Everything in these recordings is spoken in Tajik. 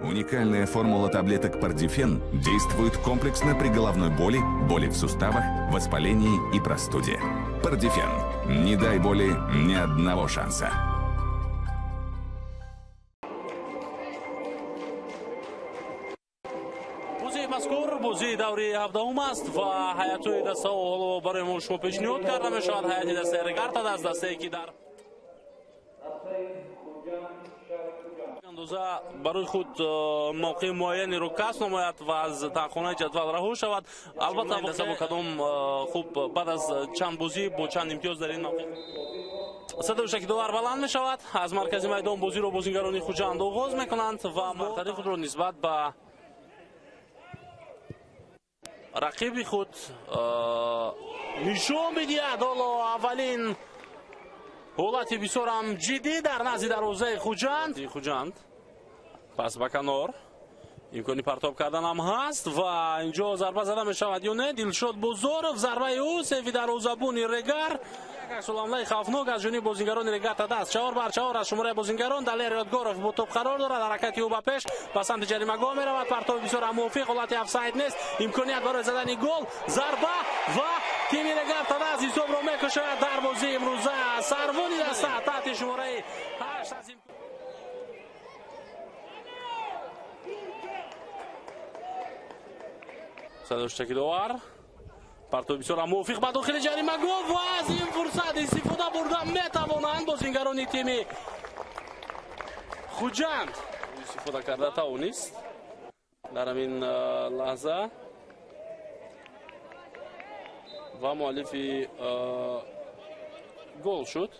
Уникальная формула таблеток Пардифен действует комплексно при головной боли, боли в суставах, воспалении и простуде. Пардифен. Не дай боли ни одного шанса. Бозии мазкур бозии даври 17 аст ва ҳайатҳои дастаҳо ҳоло барои мо шумо пешниҳод карда мешавад. Ҳайати дастаи Регар-ТадАЗ, дастае ки дар андоза барои худ мавқеи муайянеро касб намояд ва аз танхонаи ҷадвал раҳо шавад. Албатта, даста бо кадом хуб баъд аз чанд бозӣ бо чанд имтиёз дар ин мавқеъ садои шакидовар баланд мешавад. Аз маркази майдон бозиро бозингарони Хуҷанд оғоз мекунанд ва бартарии худро нисбат ба рақиби худ нишон медиҳад. Ҳоло аввалин ҳолати бисёрам ҷиддӣ дар назди дарвозаи Хуҷанд. Хуҷанд пас ба канор, имкони партоб карданам ҳаст ва инҷо зарба зада мешавад ё не? Дилшод Бозоров, зарбаи ӯ сефи дарвозабони Регар. Аксуламлаи хавфнок аз ҷониби бозингарони Регар-ТадАЗ. 4-4 аз шумораи бозингарон. Далер Ёдгоров бо топ қарор дорад. Ҳаракати ӯ ба пеш ба самти ҷаримагоҳ меравад. Партоби бисёр мувофиқ, ҳолати офсайд нест, имконият барои задани гол, зарба ва тими Регар-ТадАЗ ҳисобро мекушояд дар бозии имрӯза. Сарвони даста таҳти шумораи 8 аз садоштакидовар партоби бисёр мувофиқ ба дохили ҷаримагоҳ ва аз ин фурсат истифода бурда метавонанд бозингарони тими Хуҷанд. Истифода карда тавонист дар ҳамин лаҳза ва муаллифи гол шуд.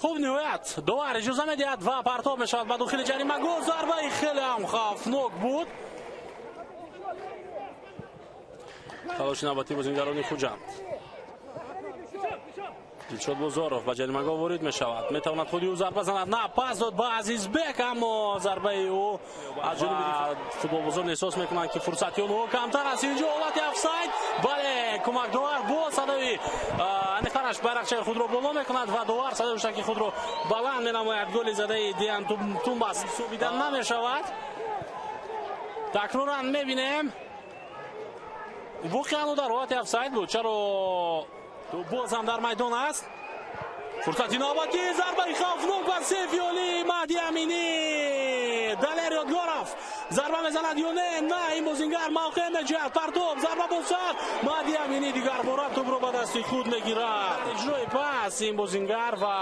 Хуб, ниҳоят довар иҷоза медиҳад ва партоб мешавад ба дохили ҷаримагоҳ. Зарбаи хеле ҳам хавфнок буд. Талоши навбатии бозингарони Хуҷанд. Дилшод Бозоров ба ҷаримагоҳ ворид мешавад, метавонад худи ӯ зарба занад. На, пас дод ба Азизбек, аммо зарбаи ӯ аз ҷониби футболбозон эҳсос мекунанд, ки фурсати онҳо камтар аст. Инҷо ҳолати офсайд, бале, кӯмакдовар бо садои аниқтараш байрақчаи худро боло мекунад ва довар садои муштаки худро баланд менамояд. Голи задаи Диан Тумбас ҳисобида намешавад. Такроран мебинем, воқеан ӯ дар ҳолати офсайд буд. Чаро боз ҳам дар майдон аст? Фурсати навбатӣ, зарбаи хавфнок ва сефиоли Маҳди Аминӣ. Далер Ёдгоров зарба мезанад ё не? На, ин бозингар мавқеъ меҷӯяд. Партоб, зарба бо сар, Маҳди Аминӣ дигар бора тӯбро ба дасти худ мегирад. Иҷрои пас ин бозингар ва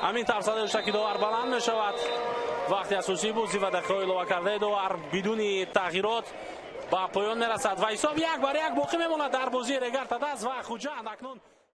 ҳамин тавр садои шакидовар баланд мешавад. Вақти асосии бозӣ ва дақиқаҳои иловакардаи довар бидуни тағйирот ба поён мерасад ва ҳисоб 1-1 боқӣ мемонад дар бозии Регар-ТадАЗ ва Хуҷанд. Акнун